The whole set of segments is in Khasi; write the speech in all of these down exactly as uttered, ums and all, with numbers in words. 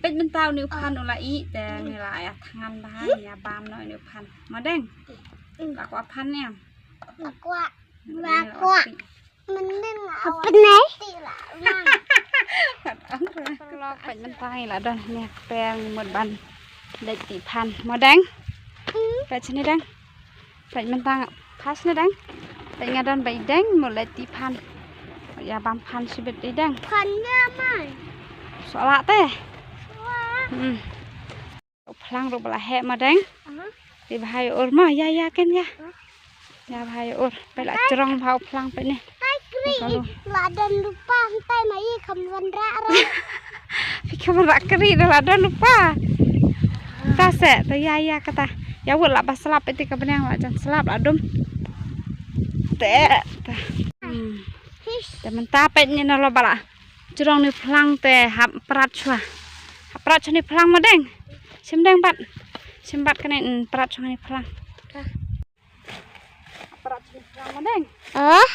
Peit mynta une u phan u la ih te ngi la ïa thngan bha, ngi ïa bam noh une u phan. Mo Deng. La kwah phan ne em? La kwah. La kwah. Mynnin nga wan. Peit mynta ngi la don ne peng mut ban leit tih phan. Mo Deng. Peit shane Deng. Peit mynta nga phas ne Deng. Peit nga don bad i Deng mut leit tih phan. Ïa bam phan shibit i Deng. Phan ïa mai. Soh lah te. Hmm. U phlang ruh ba la heh Mo Deng. Te bha ïa ur mo, ïa ïa ken ïa. Ïa bha ïa ur. Peit la jrong bha u phlang peit ne. La don lypa hyntai ma i kham wanrah ra. Phi kham wanrah kri da la don lypa. Ta se ta ïa ïa kata. Ïa wut la ba slap peit te ka bneng la jan slap la dum. Te ta. Hmm. Te mynta peit ne na lo ba la jrong ne phlang te hap prat shuwa. Hap prat shuwa ne phlang Mo Deng. Shim Deng bat. Shim bat kane prat shuwa ne phlang. Prat shuwa ne phlang Mo Deng. Ah.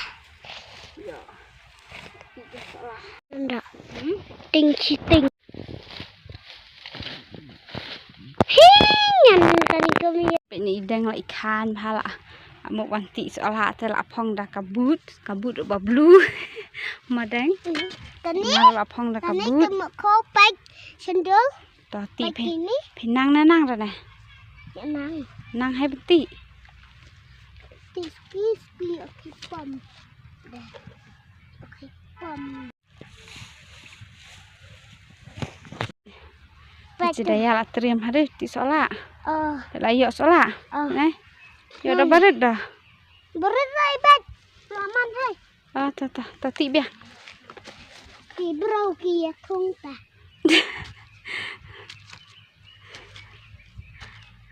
Nda. Ting shi ting. Hi ngan kani kami. Peit ne i Deng la i khan bha la. Amok wan tih soh lah te la phong da ka boot, ka boot ba blue. Mo Deng. Kani la phong da ka boot. Kani ka mo ko pek sendal. To tih phi. Phi nang na nang ra na. Nang. Nang hai phi tih. Tih spi spi okey pom. Okey pom. Ci da ïa la triem ha de tih soh lah. Oh. La ïoh soh lah. Oh. Ne. Ïoh da barit da. Barit da ibat. Laman hai. Ah, ta ta ta tih bia. Ki bro ki ya thung ta.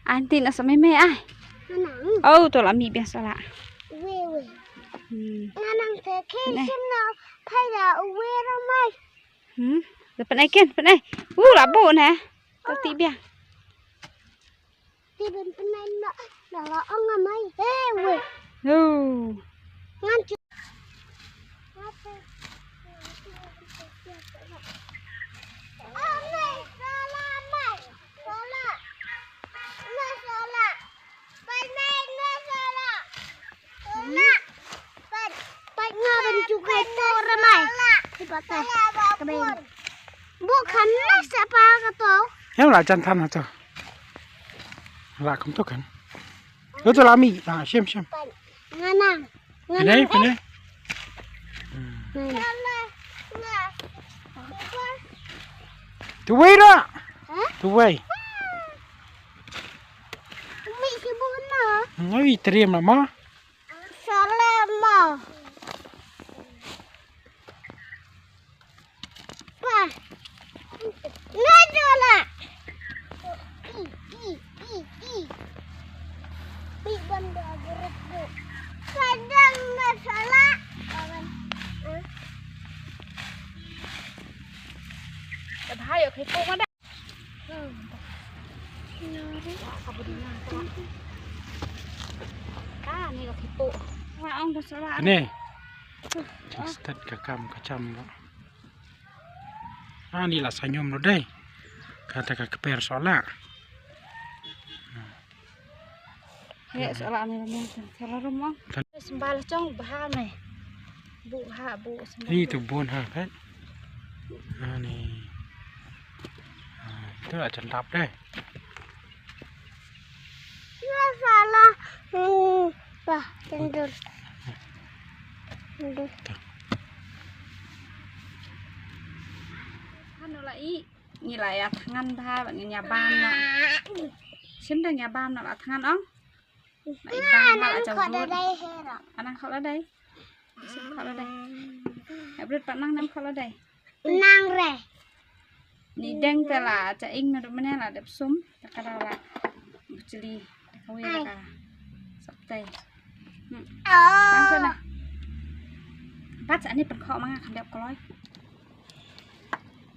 Anti na sa meme ai. Nang. Oh, to la mi bia soh lah. We we. Hmm. Nang te ke sino pai da we ra mai. Hmm. Da pynai ken, pynai. Uh, la bu ne. To tih bia. Ti ban pynai na, na la ong amai. He we. Oh. Ngan chu. Amai, soh lah, amai. Soh lah. Amai, soh lah. Pynai na soh lah. Soh lah. Pyn, pyn nga ban chu kai to ra mai. Ti pat ta. Ka ben. Bu khan na sa pa ka to. Em la jan than ha to. La kum to khan. Lo to la mi. Ah, shem shem. Nga nang. Nga nang. Pine pine. Tu wei ra. Ha? Tu wei. Mi si bu na. Ngai triem na ma. Salama. Pa. Nga jala. I, i, i, i. Pi banda gurut bu. Kadang masalah. Awan. Ka bha ïoh khei pok ma da. Hmm. Ka bha ïoh khei pok. Ka ni ka khei pok. Wa ong da sala. Ni. Just ka kam ka cham ba. Ani la sanyum lo dei. Kata ka kper sola. Ye sola ni rum kan. Sola rum mo. Sembal chong bha me. Bu ha bu sembal. Ni tu bun ha kan. Ani. Tu la chandap dei. Ïa salah. Hmm, bah, kendul. Kendul. Hanu la i, ngi la ïa thngan bha, ba ngi ïa bam na. Sim dang ïa bam na la thngan ong. La i bam na la. Anang khot la dei. Sim khot la dei. Ïa brit pat nang nam khot la dei. Nang re. Ni deng te la cha ing na rup mane la dep sum. Ta ka da la. Buchli. Ta ka wei la ka. Sap tai. Hmm. Oh. Nang khot na. Pat sa ani pan khot ma nga kham dep kloi.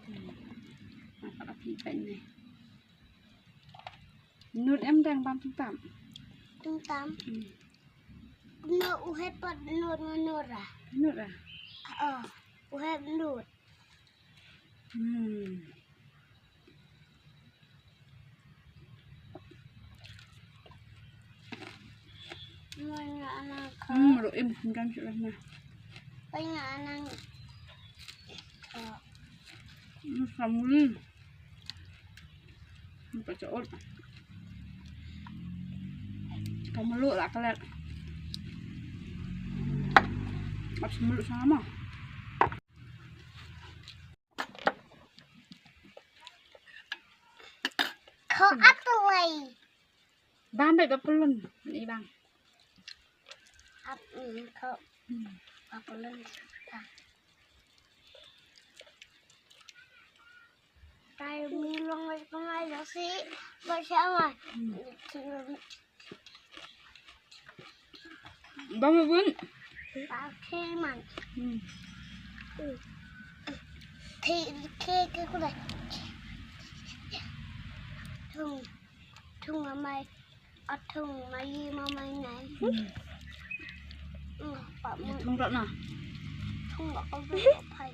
Hmm. Nang khot la phi pen ne. Nud em dang bam tung tam. Tung tam. Hmm. No, u hep pat nud nganur ah. Nud ah? Oh, u hep nud. Hmm. Hmm, ruh im kan shuh na. Pai nga nang. Hmm, samul. Ka chaud. Ka mluh la ka let. Ap sa mluh sama. Kho ap wai. Bang bai ba pulun. Ni bang. Ap, mm, kho. Hmm. Ba pulun. Tai mi long wai ko ngai lo si. Ba sa ngai. Hmm. Bang bun. Ba khi man. Hmm. Thì khi cái cô này. Thùng, thùng mà mày, ở thùng mà gì mà mày này. Hmm. Ừ, bạn Ïa, thùng rot na. Thùng mà có cái phải.